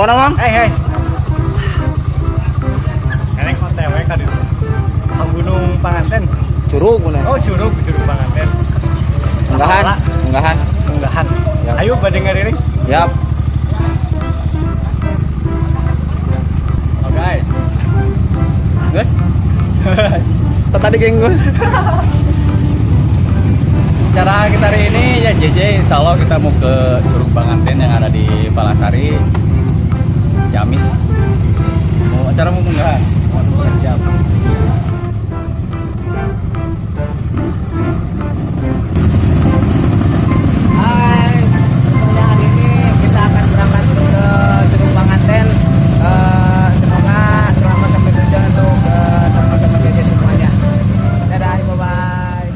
Mana, Mang? Hei, hei. Eneng OTW ka ditu. Ka Gunung Panganten. Curug mana? Oh, Curug, Curug Panganten. Munggahan, munggahan. Munggahan. Ya. Ayo bade ngariring. Yap. Oh, guys. Guys. Tadi geng Gus. Cara kita hari ini ya JJ, insya Allah kita mau ke Curug Panganten yang ada di Palasari, Ciamis. Mau acara mau munggahan. Siap. Hai, hari ini kita akan berangkat ke Curug Panganten. Semoga selamat sampai tujuan untuk teman-teman JJ semuanya. Dadah, bye bye.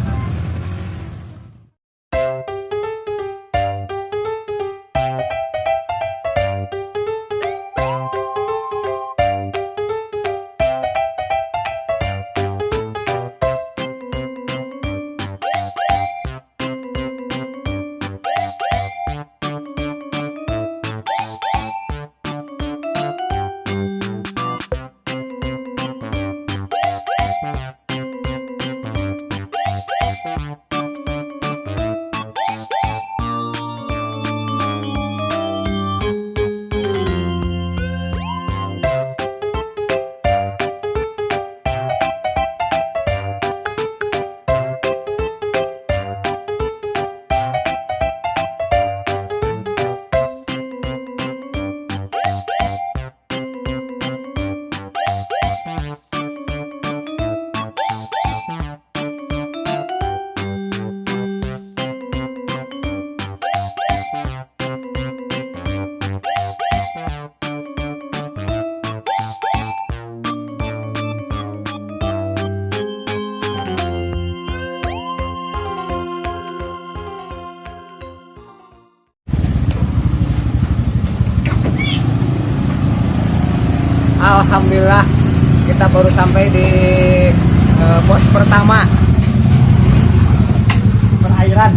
Alhamdulillah kita baru sampai di pos pertama. Perairan.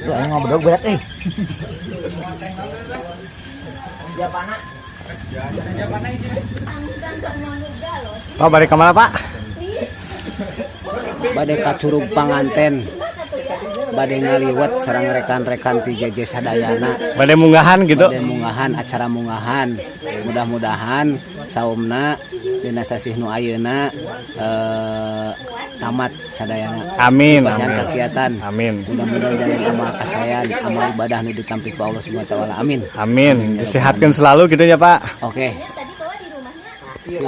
Lu aing ngobrol berat eh. Ya pana. Pak, balik kemana, Pak? Bade ka Curug Panganten. Bade ngaliwet sareng rekan-rekan ti JJ sadayana. Bade munggahan gitu. Bade munggahan, acara munggahan. Mudah-mudahan saumna dina sasih nu ayeuna tamat sadayana. Amin. Pasihan Amin. kegiatan. Amin. Mudah-mudahan jalan amal kasayan, amal ibadah nu ditampi ku Allah Subhanahu wa taala. Amin. Amin. Disehatkan selalu gitu ya, Pak. Oke. Sip.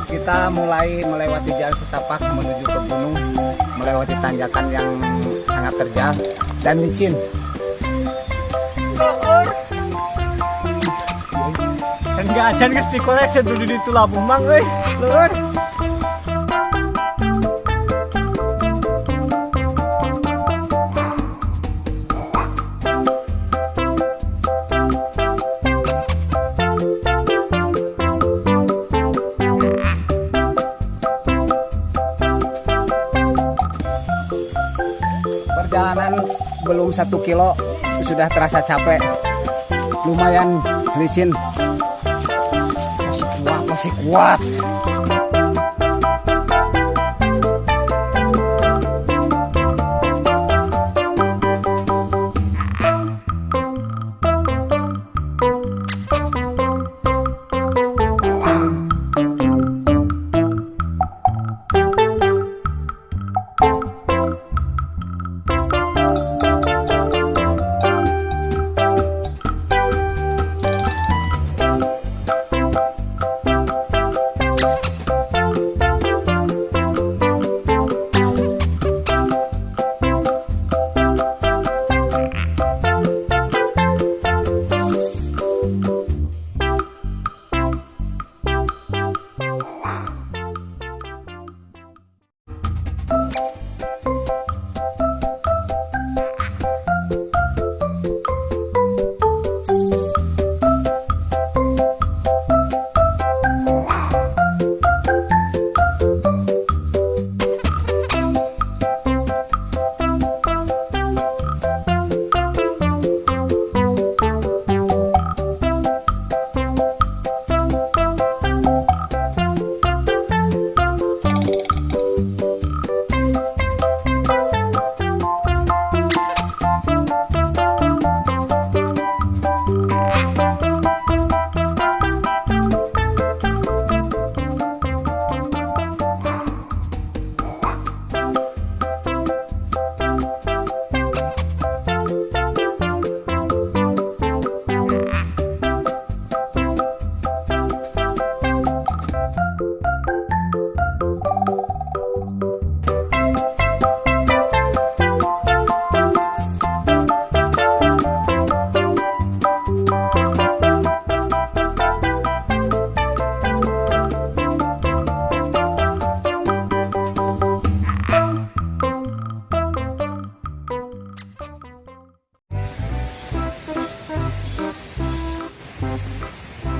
Kita mulai melewati jalan setapak menuju ke gunung, melewati tanjakan yang sangat terjal dan licin. Kan gak acan geus dikoleksi dulu di itu labuh mang euy. Lur. Perjalanan belum 1 kilo sudah terasa capek, lumayan licin. Masih kuat, masih kuat.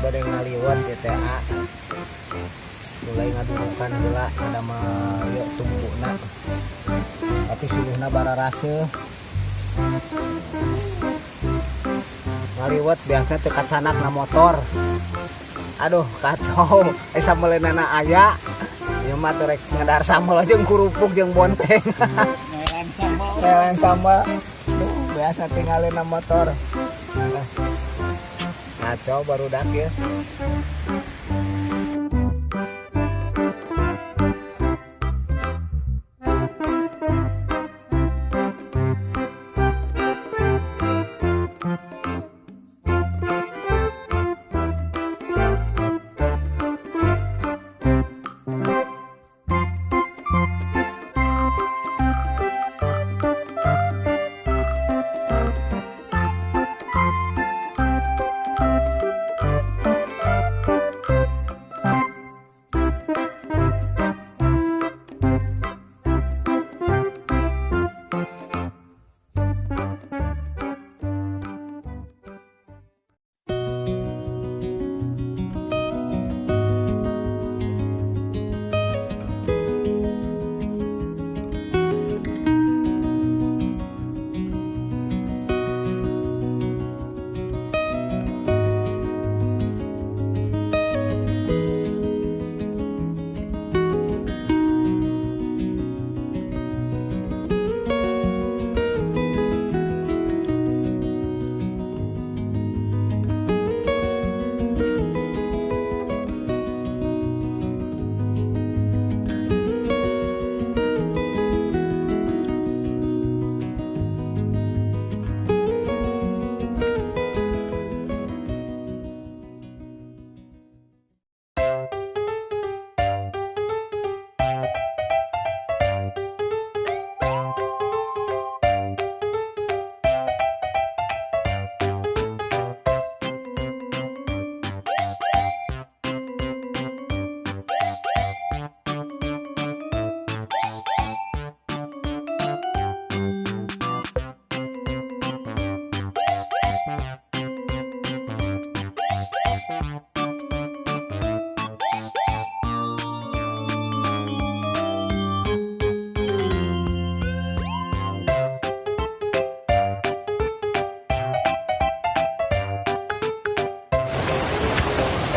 Bade ngaliwet GTA, mulai ngadudukan heula ada mah ieu tumpukna, tapi suluhna bararaseuh. Ngaliwet biasa teu kacanak na motor. Aduh, kacau. Sambeleunana aya ieu mah teu rek ngedar sambel jeung kerupuk jeung bonteng. Ngelan sambal. Ngelan sambal. Duh, biasa tinggalin na motor. Kacau barudak ya.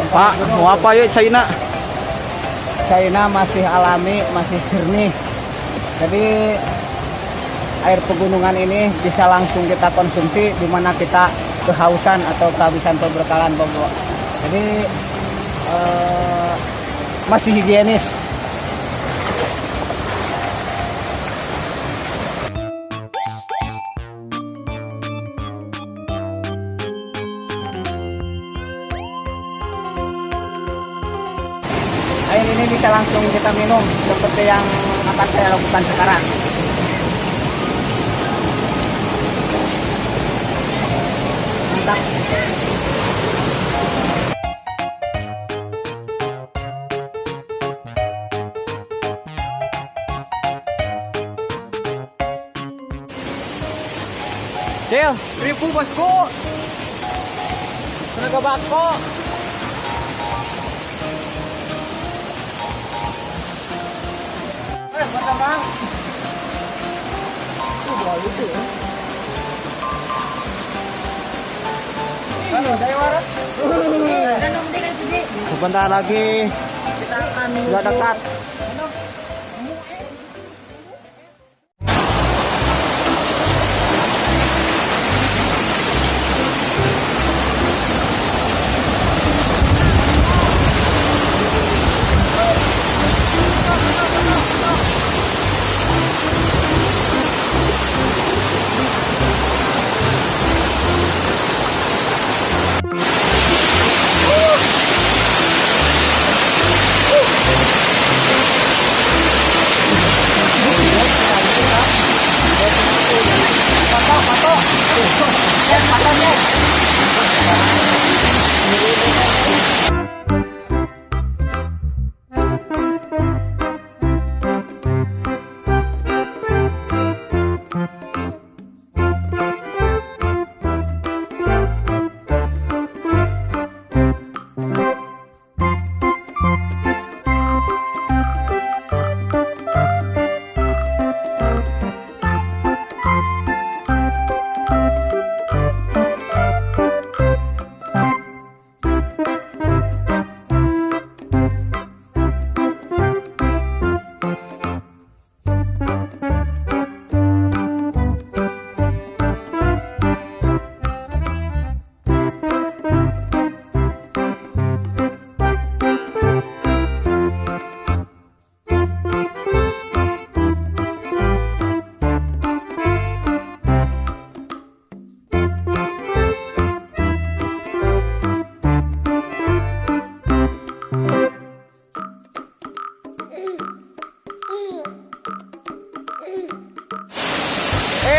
Pak, mau apa ya China? China masih alami, masih jernih. Jadi air pegunungan ini bisa langsung kita konsumsi di mana kita kehausan atau kehabisan perbekalan pokok. Jadi masih higienis. Air ini bisa langsung kita minum seperti yang akan saya lakukan sekarang. Mantap. Cil, 1000 bosku. Tenaga bako. Bang. Itu dua itu ya. Sebentar lagi Kita akan sudah dekat.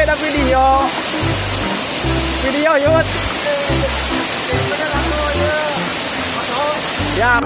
Ada video. Video yut. Ya.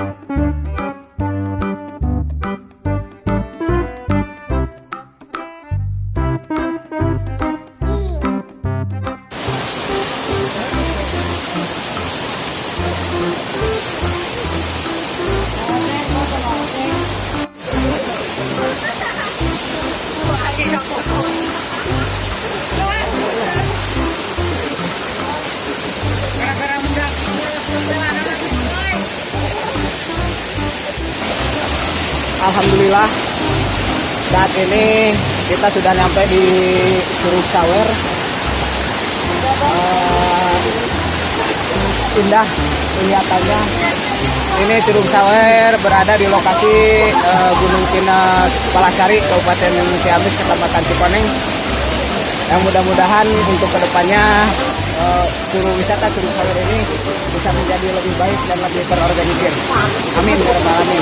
Alhamdulillah saat ini kita sudah nyampe di Curug Sawer. Eh, Indah kelihatannya. Ini Curug Sawer berada di lokasi Gunung Pinus Palasari, Kabupaten Ciamis, Kecamatan Cikoneng. Yang mudah-mudahan untuk kedepannya curug wisata Curug Sawer ini bisa menjadi lebih baik dan lebih terorganisir. Amin ya rabbal alamin.